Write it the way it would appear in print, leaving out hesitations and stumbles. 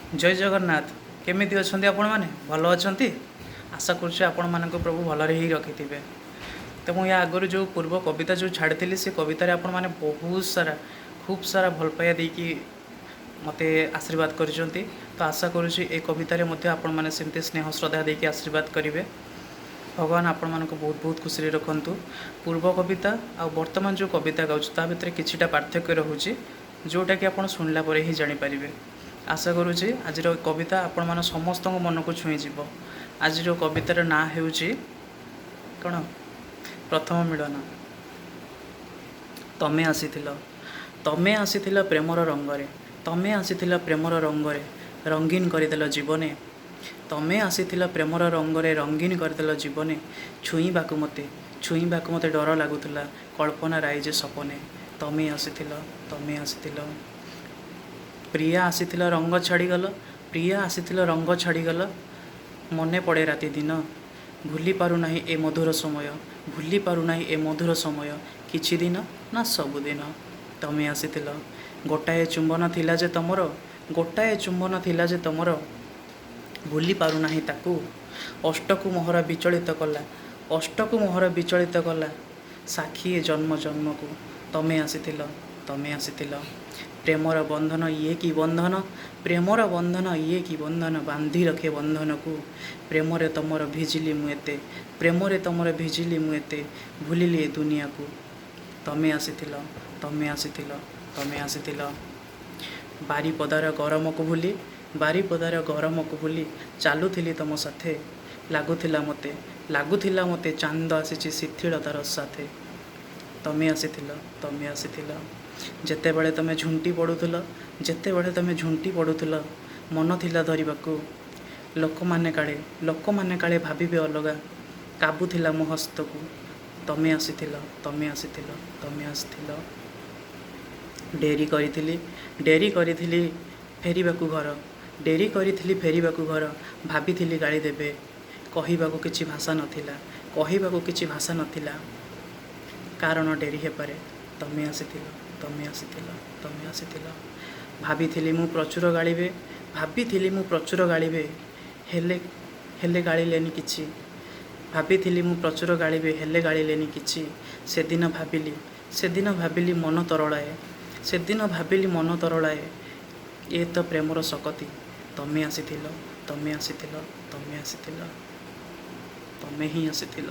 ଜୟ ଜଗନ୍ନାଥ। କେମିତି ଅଛନ୍ତି ଆପଣମାନେ? ଭଲ ଅଛନ୍ତି? ଆଶା କରୁଛି ଆପଣମାନଙ୍କୁ ପ୍ରଭୁ ଭଲରେ ହିଁ ରଖିଥିବେ। ତ ମୁଁ ୟା ଆଗରୁ ଯେଉଁ ପୂର୍ବ କବିତା ଯେଉଁ ଛାଡ଼ିଥିଲି, ସେ କବିତାରେ ଆପଣମାନେ ବହୁତ ସାରା, ଖୁବ୍ ସାରା ଭଲ ପାଇବା ଦେଇକି ମୋତେ ଆଶୀର୍ବାଦ କରିଛନ୍ତି। ତ ଆଶା କରୁଛି ଏ କବିତାରେ ମଧ୍ୟ ଆପଣମାନେ ସେମିତି ସ୍ନେହ ଶ୍ରଦ୍ଧା ଦେଇକି ଆଶୀର୍ବାଦ କରିବେ। ଭଗବାନ ଆପଣମାନଙ୍କୁ ବହୁତ ବହୁତ ଖୁସିରେ ରଖନ୍ତୁ। ପୂର୍ବ କବିତା ଆଉ ବର୍ତ୍ତମାନ ଯେଉଁ କବିତା ଗାଉଛି, ତା ଭିତରେ କିଛିଟା ପାର୍ଥକ୍ୟ ରହୁଛି, ଯେଉଁଟାକି ଆପଣ ଶୁଣିଲା ପରେ ହିଁ ଜାଣିପାରିବେ। ଆଶା କରୁଛି ଆଜିର କବିତା ଆପଣମାନ ସମସ୍ତଙ୍କ ମନକୁ ଛୁଇଁଯିବ। ଆଜିର କବିତାର ନାଁ ହେଉଛି କ'ଣ? ପ୍ରଥମ ମିଳନ। ତମେ ଆସିଥିଲ, ତମେ ଆସିଥିଲ ପ୍ରେମର ରଙ୍ଗରେ, ତମେ ଆସିଥିଲ ପ୍ରେମର ରଙ୍ଗରେ, ରଙ୍ଗୀନ କରିଦେଲ ଜୀବନେ। ତମେ ଆସିଥିଲ ପ୍ରେମର ରଙ୍ଗରେ, ରଙ୍ଗୀନ କରିଦେଲ ଜୀବନେ। ଛୁଇଁବାକୁ ମୋତେ, ଛୁଇଁବାକୁ ମୋତେ ଡର ଲାଗୁଥିଲା, କଳ୍ପନା ରାଇଜେ ସପନେ। ତମେ ଆସିଥିଲ, ତମେ ଆସିଥିଲ। ପ୍ରିୟା ଆସିଥିଲ, ରଙ୍ଗ ଛାଡ଼ିଗଲ। ପ୍ରିୟା ଆସିଥିଲ, ରଙ୍ଗ ଛାଡ଼ିଗଲ। ମନେ ପଡ଼େ ରାତି ଦିନ। ଭୁଲି ପାରୁନାହିଁ ଏ ମଧୁର ସମୟ, ଭୁଲି ପାରୁନାହିଁ ଏ ମଧୁର ସମୟ। କିଛି ଦିନ ନା ସବୁଦିନ? ତମେ ଆସିଥିଲ। ଗୋଟାଏ ଚୁମ୍ବନ ଥିଲା ଯେ ତମର, ଗୋଟାଏ ଚୁମ୍ବନ ଥିଲା ଯେ ତମର, ଭୁଲି ପାରୁନାହିଁ ତାକୁ। ଅଷ୍ଟକୁ ମୋହର ବିଚଳିତ କଲା, ଅଷ୍ଟକୁ ମୋହର ବିଚଳିତ କଲା, ସାକ୍ଷୀ ଏ ଜନ୍ମ ଜନ୍ମକୁ। ତମେ ଆସିଥିଲ, ତମେ ଆସିଥିଲ। ପ୍ରେମର ବନ୍ଧନ ଇଏ କି ବନ୍ଧନ, ପ୍ରେମର ବନ୍ଧନ ଇଏ କି ବନ୍ଧନ, ବାନ୍ଧି ରଖେ ବନ୍ଧନକୁ। ପ୍ରେମରେ ତମର ଭିଜିଲି ମୁଁ ଏତେ, ପ୍ରେମରେ ତମର ଭିଜିଲି ମୁଁ ଏତେ, ଭୁଲିଲି ଏ ଦୁନିଆକୁ। ତମେ ଆସିଥିଲ, ତମେ ଆସିଥିଲ, ତମେ ଆସିଥିଲ। ବାରିପଦାର ଗରମକୁ ଭୁଲି, ବାରିପଦାର ଗରମକୁ ଭୁଲି ଚାଲୁଥିଲି ତମ ସାଥେ। ଲାଗୁଥିଲା ମୋତେ, ଲାଗୁଥିଲା ମୋତେ ଚାନ୍ଦ ଆସିଛି ଶିଥିଳତାର ସାଥେ। ତମେ ଆସିଥିଲ, ତମେ ଆସିଥିଲ। ଯେତେବେଳେ ତମେ ଝୁଣ୍ଟି ପଡ଼ୁଥିଲ, ଯେତେବେଳେ ତମେ ଝୁଣ୍ଟି ପଡ଼ୁଥିଲ, ମନ ଥିଲା ଧରିବାକୁ। ଲୋକମାନେ କାଳେ, ଲୋକମାନେ କାଳେ ଭାବିବେ ଅଲଗା, କାବୁ ଥିଲା ମୋ ହସ୍ତକୁ। ତମେ ଆସିଥିଲ, ତମେ ଆସିଥିଲ, ତମେ ଆସିଥିଲ। ଡେରି କରିଥିଲି, ଡେରି କରିଥିଲି ଫେରିବାକୁ ଘର, ଡେରି କରିଥିଲି ଫେରିବାକୁ ଘର, ଭାବିଥିଲି ଗାଳି ଦେବେ। କହିବାକୁ କିଛି ଭାଷା ନଥିଲା, କହିବାକୁ କିଛି ଭାଷା ନଥିଲା, କାରଣ ଡେରି ହେବାରେ। ତମେ ଆସିଥିଲ, ତମେ ଆସିଥିଲ, ତମେ ଆସିଥିଲ। ଭାବିଥିଲି ମୁଁ ପ୍ରଚୁର ଗାଳିବେ, ଭାବିଥିଲି ମୁଁ ପ୍ରଚୁର ଗାଳିବେ, ହେଲେ ଗାଳିଲେନି କିଛି। ଭାବିଥିଲି ମୁଁ ପ୍ରଚୁର ଗାଳିବେ, ହେଲେ ଗାଳିଲେନି କିଛି। ସେଦିନ ଭାବିଲି, ସେଦିନ ଭାବିଲି ମନ ତରଳାଏ, ସେଦିନ ଭାବିଲି ମନ ତରଳାଏ, ଏ ତ ପ୍ରେମର ଶକତି। ତମେ ଆସିଥିଲ, ତମେ ଆସିଥିଲ, ତମେ ଆସିଥିଲ, ତମେ ହିଁ ଆସିଥିଲ।